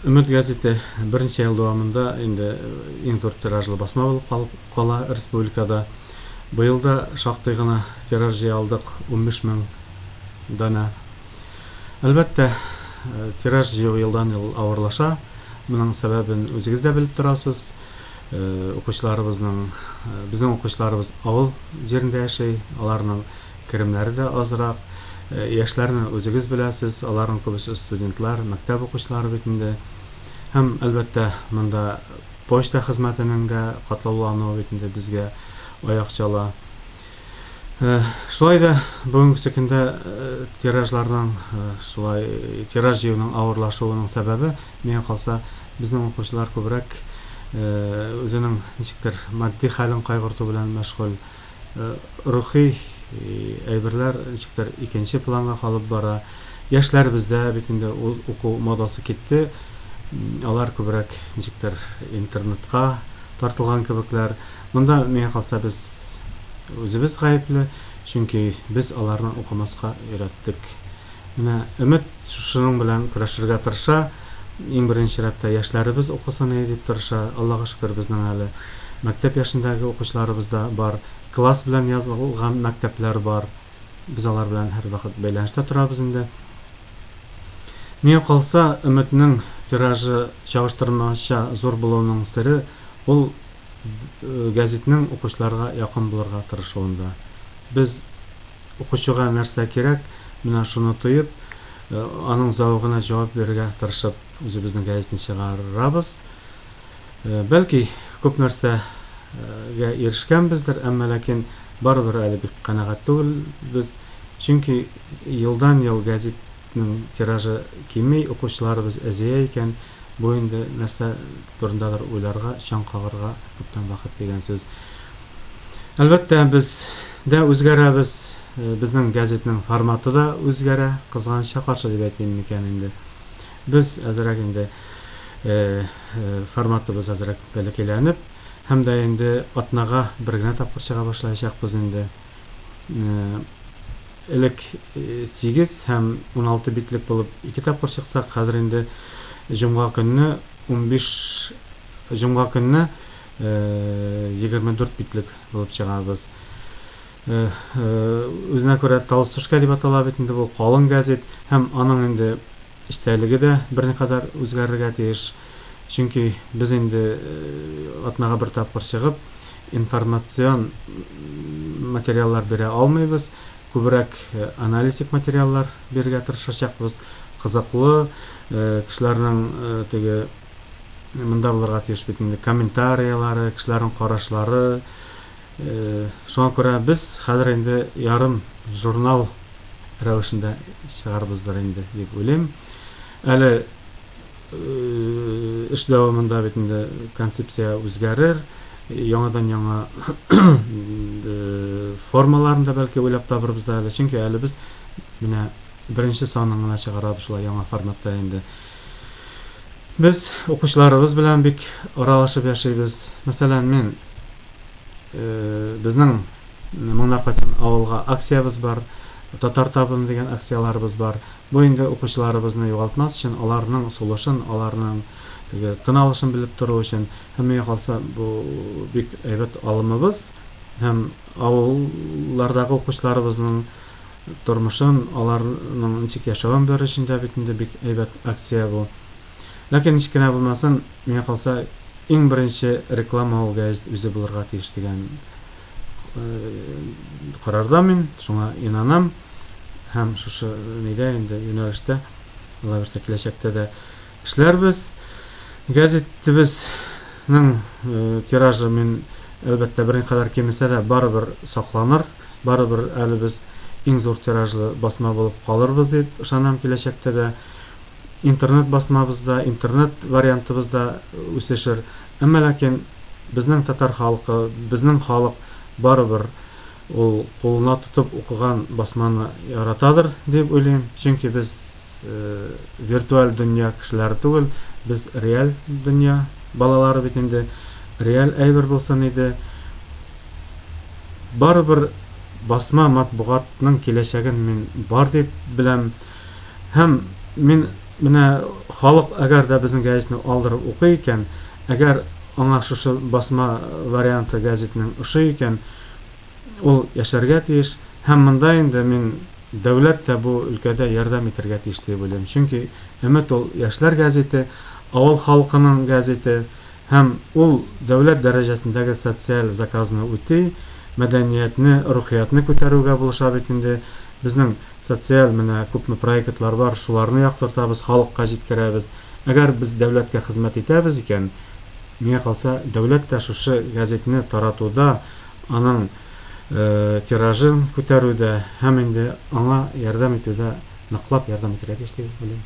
Өмет гәзите берничә ел дәвамында инде иң зур тиражлы басма булып калып кала республикада. Быел да шактый гына тираж җыя алдык, 15 мең данә. Әлбәттә, тираж җыю елдан-ел авырлаша. Моның сәбәбен үзегез дә белеп торасыз. Укучыларыбызның, безнең укучыларыбыз авыл җирендә яши, аларның керемнәре дә азрак. Яшьләрне үзегез беләсез, аларның күбесе студентлар, мәктәп укучылары бит инде. Һәм, әлбәттә, монда почта хезмәтенең дә катлаулануы бит инде безгә аяк чала. Шулай да бүгенге көндә тиражларның шулай тираж җыюның авырлашуының сәбәбе, миңа калса, безнең укучылар күбрәк үзенең ничектер матди хәлен кайгырту белән мәшгуль. Рухи әйберләр ничектер икенче планга калып бара. Яшьләребездә бит инде ул уку модасы китте. Алар күбрәк ничектер интернетка тартылган кебекләр. Монда, миңа калса, без үзебез гаепле, чөнки без аларны укымаска өйрәттек. Менә Өмет шуның белән көрәшергә тырыша. Иң беренче чиратта яшьләребез укысын иде дип тырыша. Аллага шөкер, безнең әле мәктәп яшендәге укучыларыбыз да бар. Класс белән язылган мәктәпләр бар. Без алар белән һәрвакыт бәйләнештә торабыз инде. Миңа калса, Өметнең тиражы чагыштырмача зур булуының сере ул гәзитнең укучыларга якын булырга тырышуында. Без укучыга нәрсә кирәк, менә шуны тоеп, аның зәвыгына җавап бирергә тырышып, үзебезнең гәзитне чыгарабыз. Бәлки, күп нәрсәгә ирешкәнбездер, әмма ләкин барыбер әле бик канәгать түгелбез. Чөнки елдан-ел гәзитнең тиражы кими, укучыларыбыз әзәя икән, бу инде нәрсә турындадыр уйларга, чаң кагарга күптән вакыт дигән сүз. Әлбәттә, без дә үзгәрәбез, безнең гәзитнең форматы да үзгәрә, кызганычка каршы дип әйтим микән инде. Без әзрәк инде форматыбыз әзрәк бәләкәйләнеп, һәм дә инде атнага бер генә тапкыр чыга башлаячакбыз инде. Элек 8 һәм 16 битлек булып ике тапкыр чыксак, хәзер инде җомга көнне 15 җомга көнне 24 битлек булып чыгабыз. Үзенә күрә толстушка дип атала бит инде бу калын гәзит һәм аның инде эчтәлеге дә берникадәр үзгәрергә тиеш. Чөнки без инде атнага бер тапкыр чыгып, информацион материаллар бирә алмыйбыз. Күбрәк аналитик материаллар бирергә тырышачакбыз. Кызыклы, кешеләрнең теге монда булырга тиеш бит инде комментарияләре, кешеләрнең карашлары. Шуңа күрә без хәзер инде ярым журнал рәвешендә чыгарбыздыр инде дип уйлыйм. Әле эш дәвамында бит инде концепция үзгәрер, яңадан яңа формаларын да бәлки уйлап табырбыз да әле. Чөнки әле без менә беренче санын гына чыгарабыз шулай яңа форматта инде. Без укучыларыбыз белән бик аралашып яшибез. Мәсәлән, мин безнең Моңнар кайтсын авылга акциябез бар, Татар табын дигән акцияләребез бар. Бу инде укучыларыбызны югалтмас өчен, аларның сулышын, аларның теге тын алышын белеп тору өчен. Һәм миңа калса, бу бик әйбәт алымыбыз. Һәм авыллардагы укучыларыбызның тормышын, аларның ничек яшәвен белер өчен дә бит инде бик әйбәт акция бу. Ләкин ничек кенә булмасын, миңа калса, иң беренче реклама ул гәзит үзе булырга тиеш дигән карарда мин, шуңа инанам. Һәм шушы нидә инде юнәлештә, Алла бирсә, киләчәктә дә эшләрбез. Гәзитебезнең тиражы мин, әлбәттә, берникадәр кимесә дә, барыбер сакланыр. Барыбер әле без иң зур тиражлы басма булып калырбыз дип ышанам киләчәктә дә. Интернет басмабыз да, интернет вариантыбыз да үсешер. Әмма ләкин безнең татар халкы, безнең халык барыбер ул кулына тотып укыган басманы яратадыр дип уйлыйм. Чөнки без виртуаль дөнья кешеләре түгел, без реаль дөнья балалары бит инде. Реаль әйбер булсын иде. Барыбер басма матбугатның киләчәген мин бар дип беләм. Һәм мин менә Халык әгәр дә безнең гәзитне алдырып укый икән, әгәр аңа шушы басма варианты гәзитнең ошый икән, ул яшәргә тиеш. Һәм монда инде мин дәүләт тә бу өлкәдә ярдәм итәргә тиеш дип уйлыйм. Чөнки Өмет ул яшьләр гәзите, авыл халкының гәзите һәм ул дәүләт дәрәҗәсендәге социаль заказны үти, мәдәниятне, рухиятны күтәрүгә булыша бит инде. Безнең социаль менә күпме проектлар бар, шуларны яктыртабыз, халыкка җиткерәбез. Әгәр без дәүләткә хезмәт итәбез икән, миңа калса, дәүләт тә шушы гәзитне таратуда, аның тиражын күтәрүдә һәм инде аңа ярдәм итүдә ныклап ярдәм итәргә тиеш дип уйлыйм.